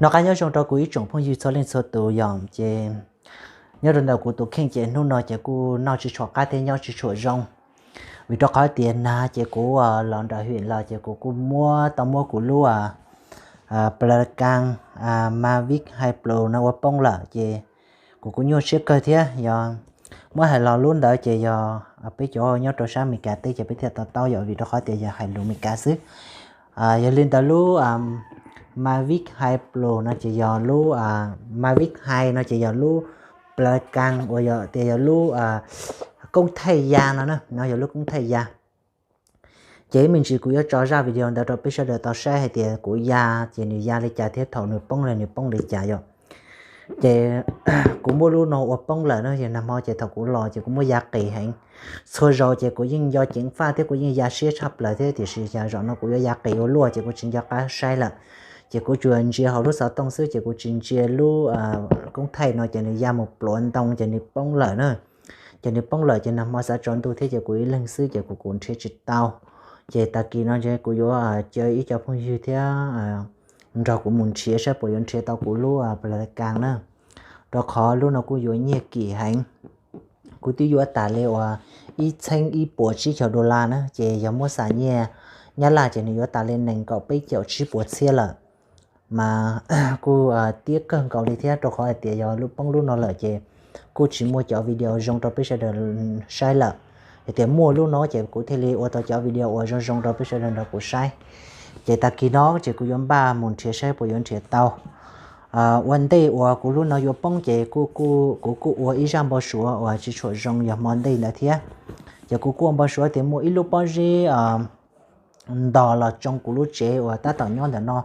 Noj qab nyob zoo rau kuv ib tsoom phooj ywg txhua leej txhua tus yom. Ces nyob rau ntawm kuv tus kheej ces hnub no ces kuj noj tsis tshua qab thiab nyob tsis tshua zoo, vim rau qhov tias nag ces kuv los nram hwm los ces kuv kuj muab tau muab kuv lub Pla Kas Mavic High Pro no ua poob lawm ces kuv kuj nyuaj siab kawg thiab. Yog muab hais los lub ntawd ces yog peb cov nyob rau sab Amelikas teb ces peb thiaj to taub yom, vim rau qhov tias yog hais lus Amelikas xwb. Yog li ntawd lub Mavic High Pro no ces yog lub Mavic High no ces yog lub Pla Kas uas yog tias yog lub koob thaij ya no na, no yog lub koob thaij ya. Ces me ntsis kuv yuav tso zaj video ntawd rau peb sawv daws tau saib hais tias kuv ya ces nws ya li cas thiab thaum nws poob los nws poob li cas yom. Ces kuv muab lub no ua poob lawm na, yog nag hmo ces thaum kuv los ces kuv muab ya qis heev. Txhua zaus ces kuv yeej nco ceev faj thiab kuv yeej ya siab tshaj plaws thiab, tiam sis yog zaum no kuv yuav ya qis ua luaj ces kuv tsis nco qab saib lawm. Ces kuv tsuas ntsia hauv lub xov tooj xwb ces kuv tsis ntsia lub koob thaij no ces nws ya mus pluav ntoo ces nws poob lawm na. Ces nws poob lawm ces nag hmo xav tsaus ntuj thiab ces kuv ib leeg xwb ces kuv kuj nrhiav tsis tau. Ces tag kis no ces kuv yuav caw ib co phooj ywg thiab nrog kuv mus nrhiav saib puas yuav nrhiav tau kuv lub Pla Kas na, rau qhov lub no kuj yuav nyiaj kim heev. Kuv twb yuav tas li uas ib txheeb ib puas tsib caug dollar na, ces yog muab xam nyiaj Nyab Laj ces nws yuav tas li nees nkaum peb caug tsib puas txhiab lawm. Mas kuj tiab kawg nkaus li thiab, rau qhov hais tias yog lub poob lub no lawm ces kuj tsis muaj cov video zoo rau peb sawv daws saib lawm. Yog tias muaj lub no ces kuv thiaj li ua tau cov video uas zoo zoo rau peb sawv daws nrog kuv saib. Ces tag kis no ces kuv yuav npaj mus nrhiav saib puas yuav nrhiav tau. Ua ntej uas kuv lub no yuav poob ces kuv kuj ua ib zaj npau suav uas tsis tshua zoo yog hmo ntej ntawd thiab. Ces kuv kuj ua npau suav tias muaj ib lub pob zeb ntog los tsoo kuv lub tsev uas tab tom nyob ntawm no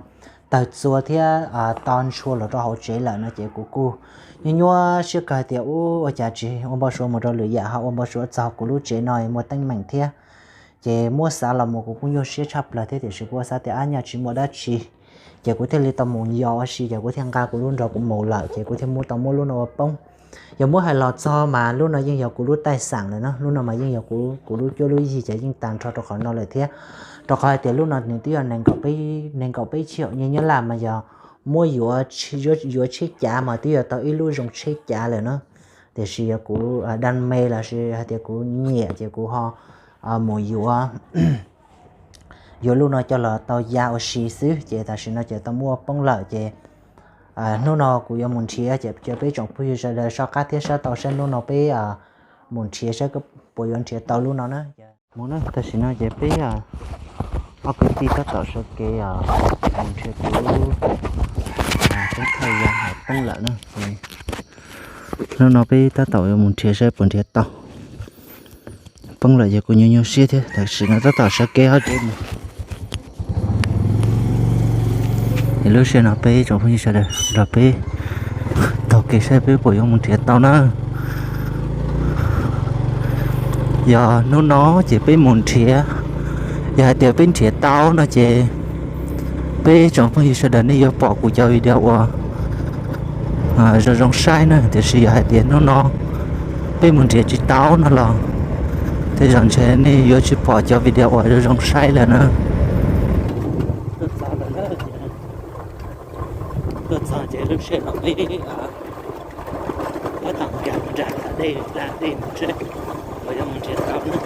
tawg txua thiab to ntshua los rau hauv tsev lawm no ces kuv kuj nyuaj nyuaj siab kawg tias ua cas tsis ua npau suav mus rau lwm yam ho ua npau suav txog kuv lub tsev no muaj teeb meem thiab. Ces muab xav los mus kuv kuj nyuaj siab tshaj plaws thiab, tiam sis kuv xav tias ab nyaj tsis muaj dab tsi, ces kuv thiaj li tau mus yos ua si ces kuv thiaj nqa kuv lub nrog kuv mus lawm ces kuv thiaj muab tau muab lub no ua poob. Yog muab hais los txog mas lub no yeej yog kuv lub taij xeem lawm na, lub no mas yeej yog kuv lub cuab lub yig ces yeej tag nrho rau qhov no lawm thiab. Rau qhov hais tias lub no nws twb yog nees nkaum peb caug nyiaj Nyab Laj mas yog muab yuav tsheb cav mas twb yog tau ib lub zoo tsheb cav lawm na. Tiam sis yog kuv dam me los sis hais tias kuv nyiam ces kuv ho mus yuav yuav lub no coj los tau ya ua si xwb ces tam sim no ces tau muab ua poob lawm ces hnub no kuv yuav mus nrhiav ces caw peb tsoom phooj ywg sawv daws soj qab thiab sab tau saib hnub no peb mus nrhiav saib puas yuav nrhiav tau lub no na. Mus na, tam sim no ces peb ob kwv tij tab tom sawv kev mus nrhiav kuv koob thaij ya poob lawm na. Hnub no peb tab tom yuav mus nrhiav saib puas nrhiav tau. Poob lawm ces kuv nyuaj nyuaj siab thiab, tam sim no tab tom sawv kev hauv tsev mus. Es lub sij hawm no peb tsoom phooj ywg sawv daws nrog peb taug kev saib peb puas yuav mus nrhiav tau na. Yog hnub no ces peb mus nrhiav, yog hais tias peb nrhiav tau no ces peb tsoom phooj ywg sawv daws nej yuav pom kuv cov video uas zoo zoo saib na, tiam sis yog hais tias hnub no peb mus nrhiav tsis tau no los tej zaum ntshe nej yuav tsis pom cov video uas zoo zoo saib lawm na. Tuaj txog ces lub sij hawm no peb tab tom nkag nram dej, da dej mus seb puas yuav mus nrhiav tau na.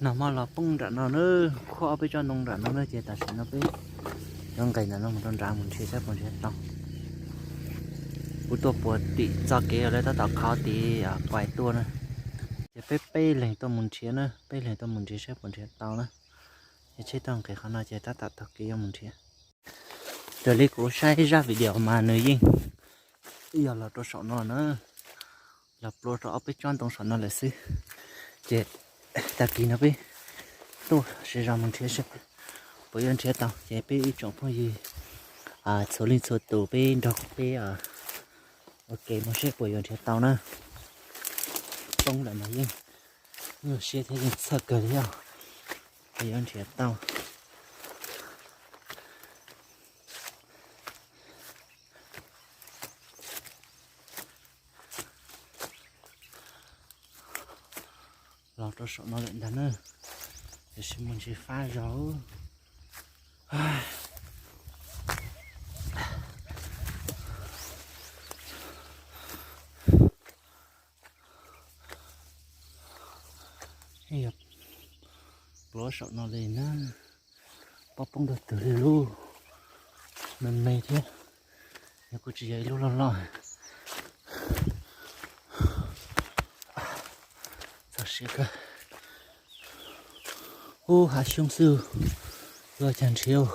Nag hmo los poob nram no na, khuab ob peb tsob ntoo nram no na, ces tam sim no peb yuav nqes ntawm no mus rau nrad mus nrhiav saib puas nrhiav tau. Kuv tuaj puag tim txoj kev uas lawv tab tom khov tid pais tuaj na, ces peb peb leeg tuaj mus nrhiav na, peb leeg tuaj mus nrhiav saib puas nrhiav tau na. Ces tsheb tuaj nqes qhov no ces tab tom taug kev yuav mus nrhiav. Raws li kuv saib zaj video mas nws yeej yog los rau saum no na, los pluav rau ob peb tsob ntoo saum no lawm xwb. Ces tag kis no peb tuaj sib zog mus nrhiav seb puas yuav nrhiav tau, ces peb ib tsoom phooj ywg txhua leej txhua tus peb nrog peb ua ke mus seb puas yuav nrhiav tau na. Poob lawm mas yeej nyuaj siab thiab yeej txhawj kawg li os, puas yuav nrhiav tau. Los rau saum no lawm ntag na, tiam sis mus ntsis fab zog. Yog pluav saum no li na, pob poob rau twg li lub me me thiab, yog kuj tsis yog ib lub loj loj. Txog siab kawg. Ub, hav xyoob xwb, luaj cas nrhiav.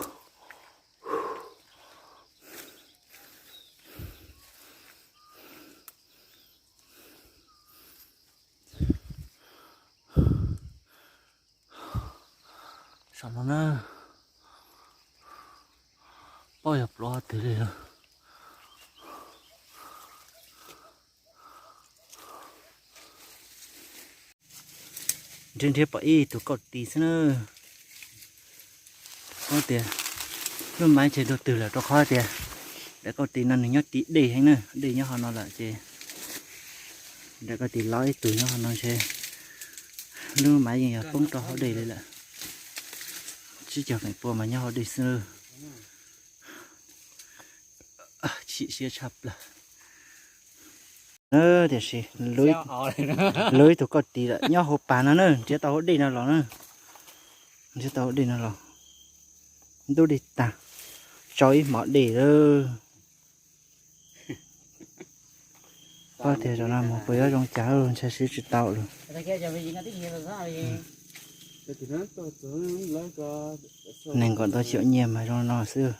Saum no na, pob yog pluav twg li lawm. Nrhiav nrhiav pom ib tug kauj tis xwb na. Qhov tias lub maiv ntshe dua twg lawm rau qhov tias daim kauj tis no nws nyob tim dej heev na, dej nyob hauv no lawm ces daim kauj tis loj ib tug nyob hauv no ntshe lub maiv yeej yog poob rau hauv dej li lawm. Tsib caug feem pua mas nyob hauv dej xwb. Chim siab tshaj plaws. Tiam sis lub ib tug kauj tis lawm nyob hauv pas no na, nrhiav tau hauv dej no los na, nrhiav tau hauv dej no los. Ntub dej tag, tsau ib hmos dej lawm. Pab tias zaum no mus puas yuav zoo cas, ntshai siv tsis tau lawm. Nees nkaum ntau caum nyiaj mas zoo no xwb.